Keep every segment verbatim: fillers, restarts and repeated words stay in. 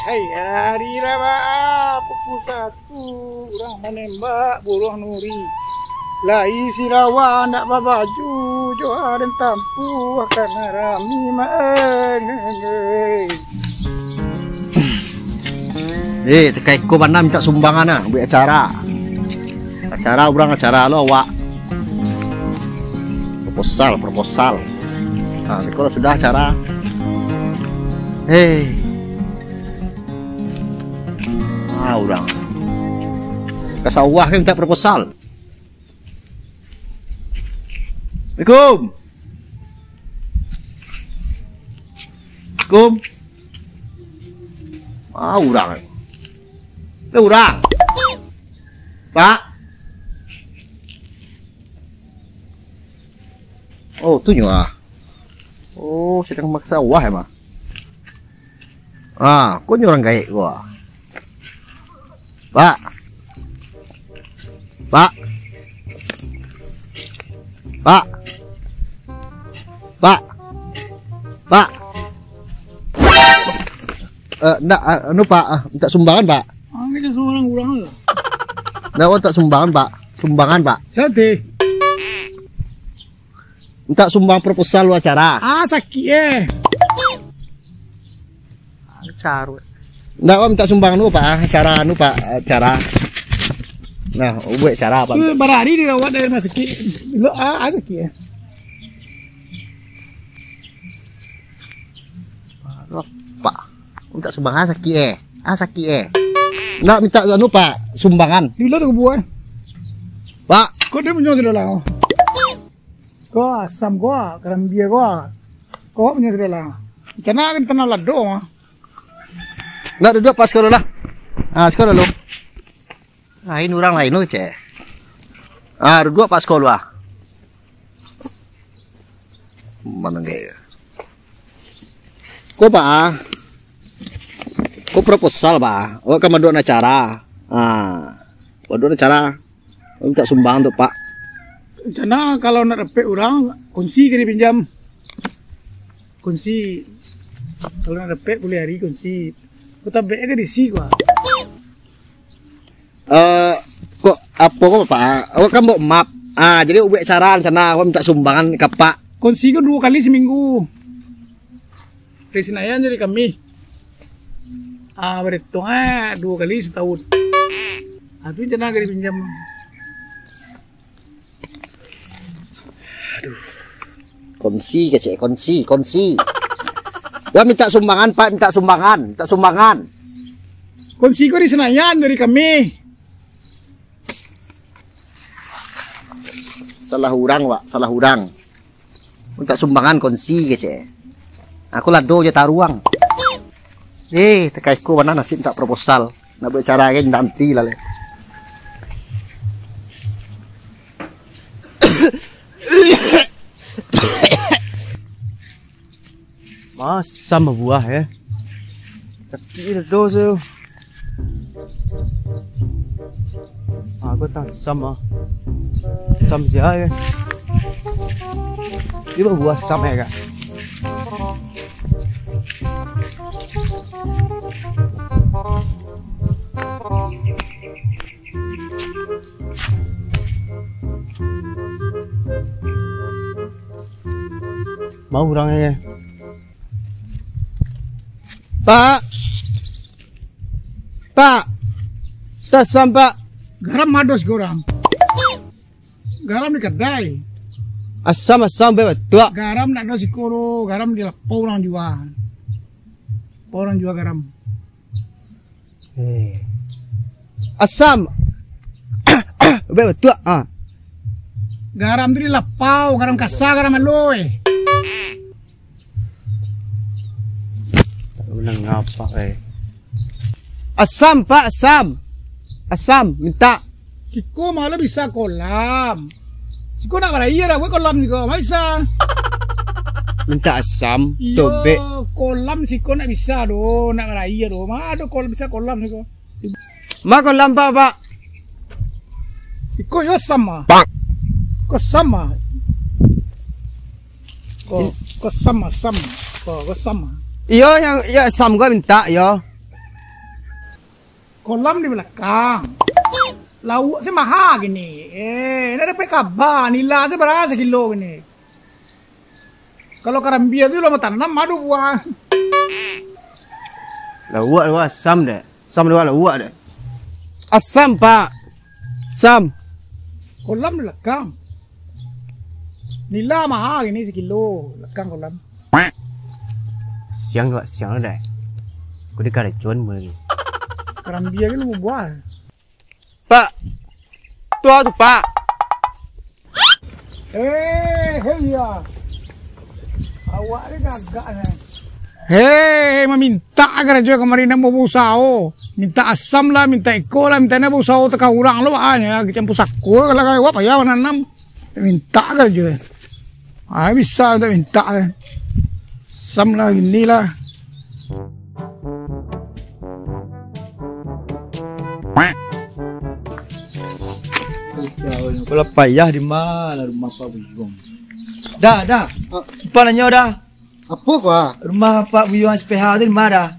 Ai, ari lah baa pukul satu, urang manembak buruang nuri. Lai silawa ndak babaju, jo aden tampuah kana rami maeng. Eh, takaiko bana mintak sumbangan ah, buek acara. Acara urang acara lo awak. Proposal, proposal. Nah, iko lah sudah acara. Eh. Ah, urang. Ka sawah kan mintak proposal. Assalamualaikum. Assalamualaikum. Ah, urang. Eh, urang. Pak. Oh, tu nyo ah. Oh, sadang maksa wah emang. Ah, ko nyo urang gaek ko ah. Pak. Pak. Pak. Pak. Pak. Eh, ndak, ah, anu, Pak, ah, mintak sumbangan, Pak. Angin surang urang tu. Ndak, mintak sumbangan, Pak. Sumbangan, Pak. Sate. Mintak sumbang proposal lu acara. Ah, sakik, eh. Acar. Ndak, Pak, mintak sumbang lu, Pak, ah, acara anu, Pak, acara. Nah, buek acara, Pak. Tu barari dirawat dari rumah sakit. Lu, ah, ah, sakik, eh. Pak, mintak sumbangan sakik, eh. Ah, sakik, eh. Ndak mintak anu, Pak, sumbangan. Di luar tu buah. Pak. Kau dia punya sudah lah. Kau asam kau, karambia kau. Kau punya sudah lah. Cana kan tanah lado. Ndak duduk pas sekolah lah. Ah, sekolah lu. Lain urang lain tu, ceh. Ah, duduak Pak Sekolah. Mana gaya? Ko, Pak, ah? Ko proposal, Pak. Awak ka maduak acara. Ah, maduak acara. Mintak sumbang tu, Pak. Rencana kalau nak dapek urang, kunsi ka dipinjam. Kunsi. Kalau nak dapek, buliah ari kunsi. Ko tabek ka diisi ko. Eh, kok apo ko, Pak? Awak kan buek map. Ah, jadi buek acara rencana awak mintak sumbangan ka Pak. Kunsi ko duo kali saminggu. Dari Senayan jadi kami. Ah, berhitung, ah, duo kali setahun. Ah, tu rencana ka dipinjam. Aduh. Kunsi kecek, kunsi, kunsi. Wah, mintak sumbangan, Pak, mintak sumbangan, mintak sumbangan. Kunsi ko di Senayan dari kami. Salah urang, Pak, salah urang. Mintak sumbangan kunsi kecek. Aku lado je taruang. Eh, takaiko bana nasib mintak proposal. Nak buek acara kan nanti lah, leh. Masam buah, eh. Sakik dado tu. Aku tak sama. Sam sia, eh. Dia buah sam, eh, Kak. Mau urang, eh. Pak. Pak. Tasam, Pak. Garam mados garam. Garam di kadai. Asam, asam, baik batua. Garam nak ada siko tu, garam di lapau urang jua. Lapau urang jua garam. Eh. Asam. Baik batua, ah. Garam tu di lapau, garam kasa, garam aloi. Tak pernah ngapa, eh. Asam, Pak, asam. Asam, minta. Siko malah bisa kolam. Siko nak baraia dah, buek kolam siko. Bisa. Minta asam, iyo, tobek. Kolam siko nak bisa doh, nak baraia doh. Ma ado kolam, bisa kolam siko. Ma kolam, Pak, Pak. Iko yo sama. Pak. Ko sama. Ko, ko sama, sam. Ko, ko sama. Iyo, yang, ya, sam gua minta, yo. Kolam di balakang. Lauak se maha kini. Eh, ndak dapek kaba, nila se bara sakilo kini. Kalau karambia tu lah batanam, ado buah. Lauak tu asam dek. Asam tu lauak dek. Asam, Pak. Asam. Kolam di balakang. Nila maha kini sakilo, balakang kolam. Siang tu, Pak, siang tu dek. Aku di karajuan mulai. Karambia tu lah buah. Pak. Tu tu, Pak. Eh, hei ya. Awak ni gagak ni. Hei, mamintak karajo kamari nan bausao. Mintak asam lah, mintak iko lah, mintak nan bausao teka urang lo, ah, nya, campur sako, kalau awak payah mananam. Mintak karajo. Ah, bisa mintak-mintak. Asam lah, gini lah. Kalau payah di ma lah rumah Pak Buyuang. Dah, dah. Lupa nanyo dah. Apo kau? Rumah Pak Buyuang S P H tu di ma dah?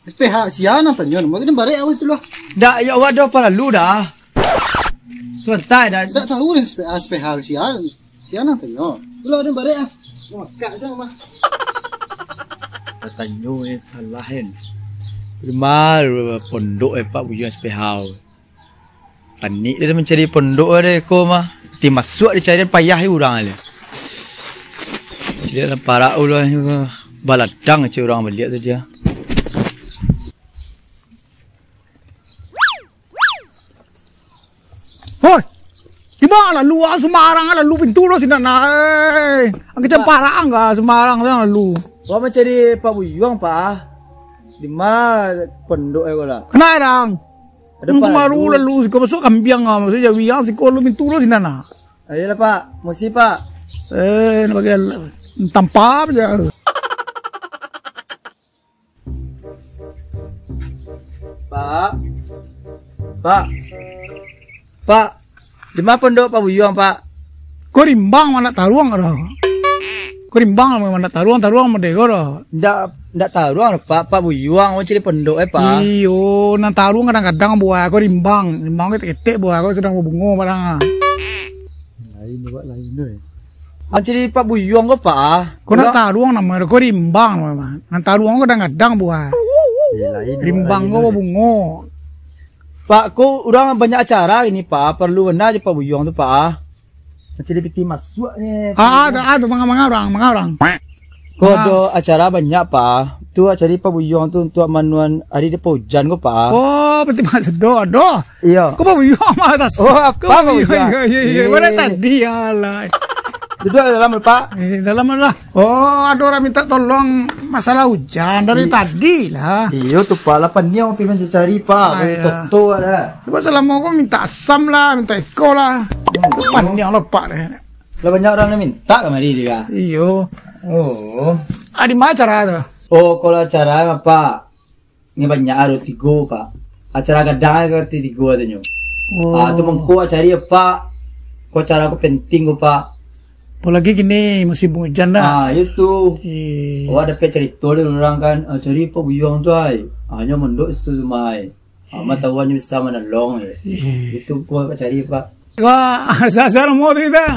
S P H sia nan tanyo, nama kena barek awak tu lah. Dak, yo awak ado paralu dah. Sabanta dah. Dak tahu den S P H, S P H sia, sia nan tanyo. Tu lah den barek ah. Makak sia mah. Tanyo eh salah kan. Rumah pondok eh Pak Buyuang S P H. Panik dia mancari pondok dia ko mah. Ti masuak dicari payah urang dia. Cari dalam parak ulah baladang cari urang baliak tu dia. Hoi. Di ma lalu ah, sumarang lalu pintu lo sinan ai. Angke Pak. Camparak angka sumarang sinan lalu. Wah, mancari Pak Buyuang, Pak. Di ma pondok eh ko lah? Kenal dang. Ado Pak baru lalu. Lalu siko masuak kambiang ah, masuak jawi ah, siko lalu pintu lo sinan ah. Ayolah, Pak. Musi, Pak. Eh, nak bagi tampa aja. Pak. Pak. Pak. Di ma pondok Pak Buyuang, Pak? Ko rimbang mandak taruang dah. Ko rimbang mandak taruang, taruang mandega dah. Ndak, ndak taruang, Pak. Pak Buyuang, awak cari pondok eh, Pak. Iyo, nan taruang kadang-kadang buah, ko rimbang. Rimbang ketek-ketek buah, ko sadang babungo barang ah. Lain awak lain tu eh. Mancari Pak Buyuang ko, Pak? Ko nak taruang namo ko rimbang, Pak. Nan taruang ko kadang-kadang buah. Eh, lain, rimbang lain ko tu. Babungo. Pak, ko urang banyak acara kini, Pak. Paralu bana jo Pak Buyuang tu, Pak. Mancari piti masuak ni. Ah, ah, tu, ah, tu, manga, manga urang, manga urang. Ko ado acara banyak, Pak. Tu cari Pak Buyuang tu untuak manuan ari depo ujan ko, Pak. Oh, piti masuak ado, ado. Iyo. Ko Pak Buyuang mah atas. Oh, Pak Buyuang. Iyo, iyo, iyo. Mana tadi, alah. Duduak dalam, Pak. Eh, dalam lah. Oh, ado urang minta tolong masalah ujan dari tadi lah. Iyo tu, Pak. Lah paniang pi mancari, Pak. Ah, iyo. Toto ada. Cubo salamo ko minta asam lah, minta iko lah. Hmm. Paniang lah, Pak, deh. Lah banyak urang nan minta kamari dia. Iyo. Oh. Ah, di ma acara tu? Oh, kalau acara mah, Pak. Ni banyak ado tigo, Pak. Acara gadang ka ti tigo katonyo. Oh. Ah, tu mangko cari, Pak. Ko acara ko penting ko, Pak. Apolagi kini musim ujan dah. Ah, iyo tu. Iya. Awak dapek carito dari urang kan, ah, cari Pak Buyuang tu ai. Ah, nyo mondok situ tu mai. Ah, ma tahu nyo bisa manolong, ya. Iya. Itu ko awak cari, Pak. Wah, sia, sia namo tadi tu?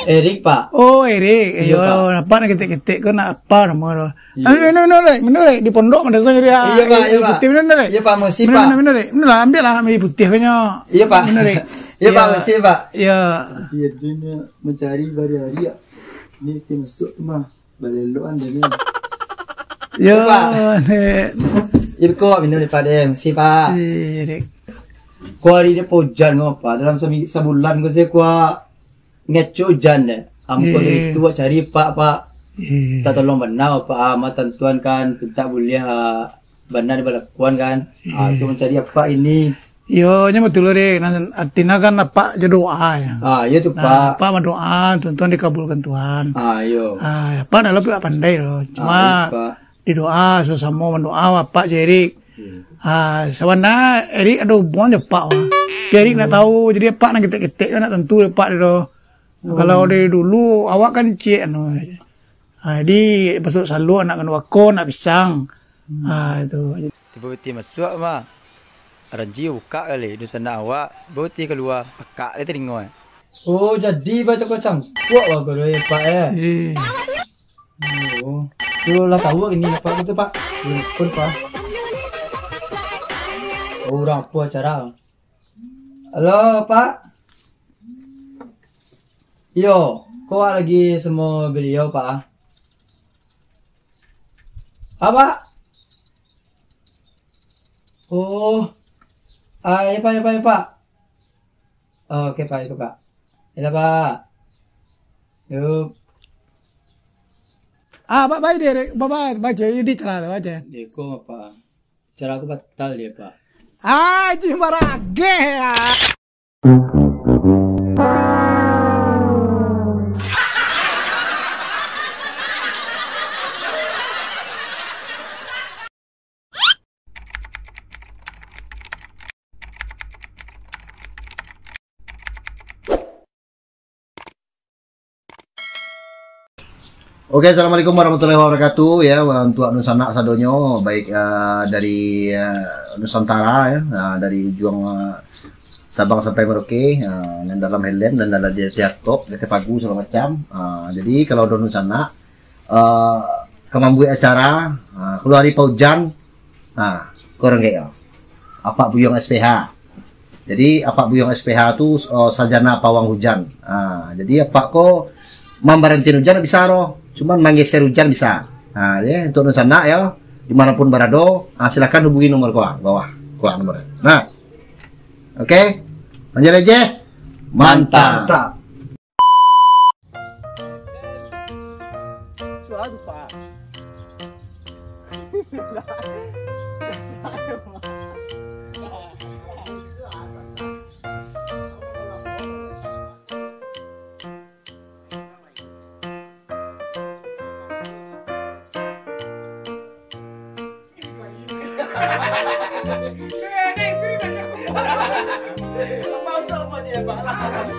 Erik, Pak. Oh, Erik. Iyo, Pak. Nampak nak ketek-ketek ko nak apa namo tu? Iya. Ah, minum, minum, Rek. Minum, Rek. Di pondok mandanga ko jadi, ah, iya, Pak, air, iya, air Pak. Putih, minum, Rek. Iya, Pak. Makasih, Pak. Minum, minum, Rek. Minum lah, ambil lah air putih ko nyo. Iya, Pak. Minum, Rek. Iya, Pak. Iya. Makasih, Pak. Iya. Dia tu nyo mancari bahari-hari, ya. Ni, ti masuak tu mah. Balelok an dia ni. Yo, Pak. Nek. Iko minum dek Pak deh, makasih, Pak. Iya, Rek. Ko ari dek ujan ko, Pak. Dalam sami-, sabulan ko se ko ngecek ujan deh. Ambo dari tu awak cari Pak, Pak. Iya. Minta tolong bana, Pak. Ah, ma tantuan kan, minta buliah, ah, bana di balakuan kan. Ah, tu mancari Apak ini. Iyo, nyo batua, Rek. Nah, artinyo kan Apak jo doa, ya. Ah, iyo tu, Pak. Nah, Apak badoa, Tuhan, Tuhan dikabulkan Tuhan. Ah, iyo. Ah, Apak dalam pihak pandai tu. Cuma, ah, iyo, Pak, didoa, samo-samo mandoa, Apak jo Erik. Iya. Ah, sabana Erik ado hubungan jo Apak, wah. Tapi Erik ndak tahu, jadi Apak nan ketek-ketek, ndak tantu Apak tu. Hmm. Kalau dari dulu, awak kan ciek, anu, ah, jadi, masuak salua, nak kena bako, nak pisang. Hmm. Ah, itu. Tibo piti masuak, mah. Ranji bukak kali, dunsanak awak, bautih kalua, pakak dek talingo, eh. Oh, jadi baco kocang. Kuat lah kau, eh, Pak, eh. Eh. Oh, tu lah tahu kini, Pak, gitu, Pak. Telepon, Pak. Oh, urang apo acara? Halo, Pak. Iyo, ko lagi samo baliau, Pak. Apo? Oh. Ah, iyo, Pak, iyo, Pak, iyo, Pak. Oh, oke, Pak, itu, Pak. Iyo, Pak. Yo. Ah, ba-, baik deh, ba-, ba-, baca, di cara tu, baca. Deko, Pak. Cara aku batal dia, Pak. Ah, anjing barageh ya. Oke, assalamualaikum warahmatullahi wabarakatuh. Ya, untuk dunsanak sadonyo, baik, eh, dari, eh, Nusantara, ya, eh, dari ujuang, eh, Sabang sampai Merauke, eh, nan dalam Highland, nan dalam di Tiartok, di Pagu, segala macam. Eh, jadi, kalau dunsanak, eh, ka mambuek acara, eh, kalau hari paujan, Ha, kurang gek yo. Apak Buyuang S P H. Jadi, Apak Buyuang S P H tu, eh, sarjana pawang hujan. Ha, jadi, apak ko mambarantian hujan bisa doh. Cuman manggeser hujan bisa. Ha, ya, untuk dunsanak yo, dimanapun barado, ha, silakan hubungi nomor ko, ah, bawah. Ko nomor. Nah. Oke. Lanjut aja. Mantap. Mantap.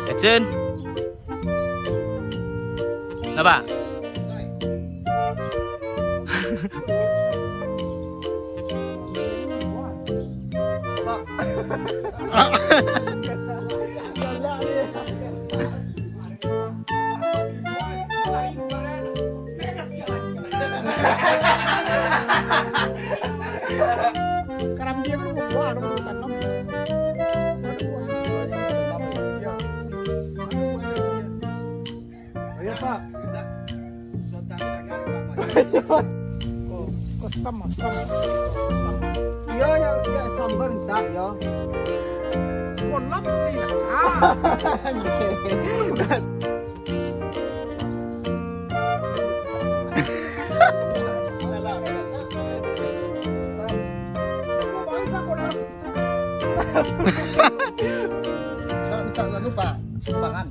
Action. Apa? Karambia kan buah, ada buah tanam. Ada buah. Ya. Ada buah. Ayo, Pak. Ko, ko sama, sama. Sama. Iyo, yo, yo, sambal minta, yo. Kolam ni lah. Ah. Minta, minta anu, Pak, sumbangan.